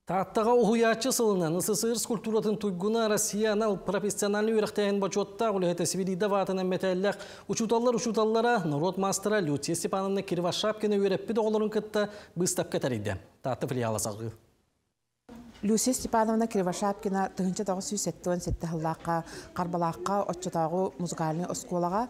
Тааттаҕа уһуйааччы сылынан СССР скульптуратын туйгуна, Россия анал профессиональнай үөрэхтээһин бочуоттаах үлэһитэ, Свиридов аатынан мэтээллээх учууталлар учууталлара, норуот маастара Люция Степановна Кривошапкина үөрэппит оҕолорун кытта быыстапка тэрийдэ. Таатта филиала салгыы. Люция Степановна Кривошапкина 1977 сыллаахха Харбалаахха оччотооҕу музыкальнай оскуолаҕа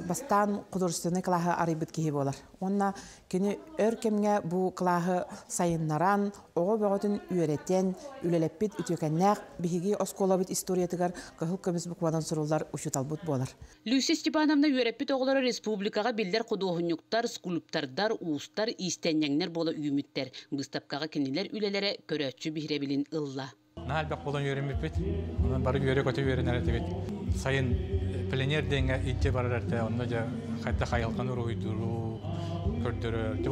бастаан художественнай кылааһы арыйбыт киһи буолар. Уонна кини өр кэмҥэ бу кылааһы сайыннаран, оҕо бөҕөтүн үөрэтэн, үлэлэппит үтүөкэннээх биһиги оскуолабыт историятыгар кыһыл көмүс букванан суруллар учууталбыт буолар. Люция Степановна үөрэппит оҕолоро республикаҕа биллэр худуоһунньуктар, скульптордар, уустар, иистэнньэҥнэр буола үүммүттэр. Быыстапкаҕа кинилэр үлэлэрэ көрөөччү биһирэбилин ылла. Наһаа элбэх буолан үөрэммиппит. Онон бары үөрэ-көтө үөрэнэр этибит. Сайын пленэр диэҥҥэ илдьэ барар этэ. Онно дьэ хайдах айылҕаны уруһуйдууру көрдөрөр. Дьэ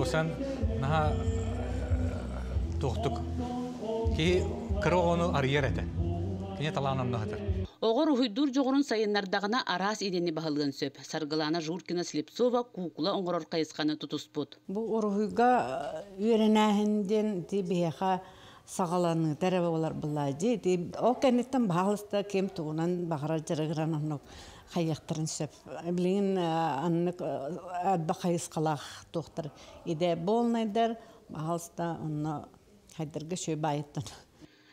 наһаа туохтук киһи кыра оҕону арыйар этэ. Кини талаан онно сытар. Оҕо уруһуйдуур дьоҕурун сайыннардаҕына араас идэни баһылыан сөп. Саргылана Журкина-Слепцова куукула оҥорор хайысханы тутуспут. Бу уруһуйга үөрэнээһин диэн ти биһиэхэ саҕаланыыта эрэ буолар былаа дии. Ти ол кэнниттэн баһаалыста ким тугунан баҕарар дьарыгыран оннук хайыахтарын сөп. Билигин аннык элбэх хайысхалаах туохтар идэ буолнайдар, баһаалыста онно хайдарга үчүгэй баайыттан.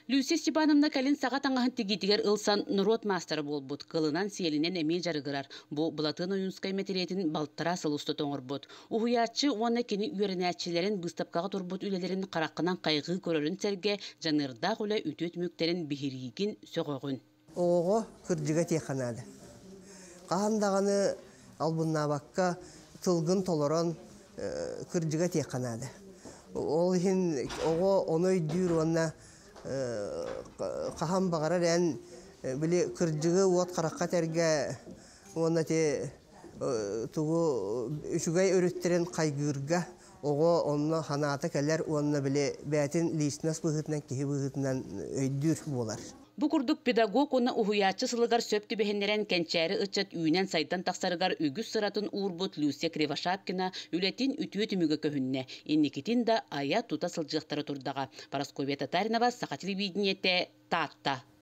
Люция Степановна кэлин саха таҥаһын тигиитигэр ылсан норуот маастара буолбут. Кылынан, сиэлинэн эмиэ дьарыгырар. Бу Былатыан Ойуунскай мэтириэтин балтараа сыл устата оҥорбут. Уһуйааччы уонна кини үөрэнээччилэрин быыстапкаҕа турбут үлэлэрин хараххынан хайҕыы көрөрүн сэргэ, дьаныардаах үлэ үтүө түмүктэрин биһириигин, сөҕөҕүн. Оҕоҕо кырдьыга этиэххэ наада. Хаһан даҕаны албыннаабакка тылгын толорон кырдьыга этиэххэ наада. Ол иһин оҕо ону өйдүүр уонна хаһан баҕарар эн били кырдьыгы уот харахха этэргэ уонна ити тугу үчүгэй өрүттэрин хайгыырга оҕо онно санаата кэлэр уонна били бэйэтин личность быһыытынан, киһи быһыытынан өйдүүр буолар. Бу курдук педагог уонна уһуйааччы сылыгар сөп түбэһиннэрэн кэнчээри ыччат үүнэн-сайдан тахсарыгар үгүс сыратын уурбут Люция Кривошапкина үлэтин үтүө түмүгэ көһүннэ. Инникитин да айа-тута сылдьыахтара турдаҕа. Парасковья Татаринова, Саха телевидениетэ, Таатта.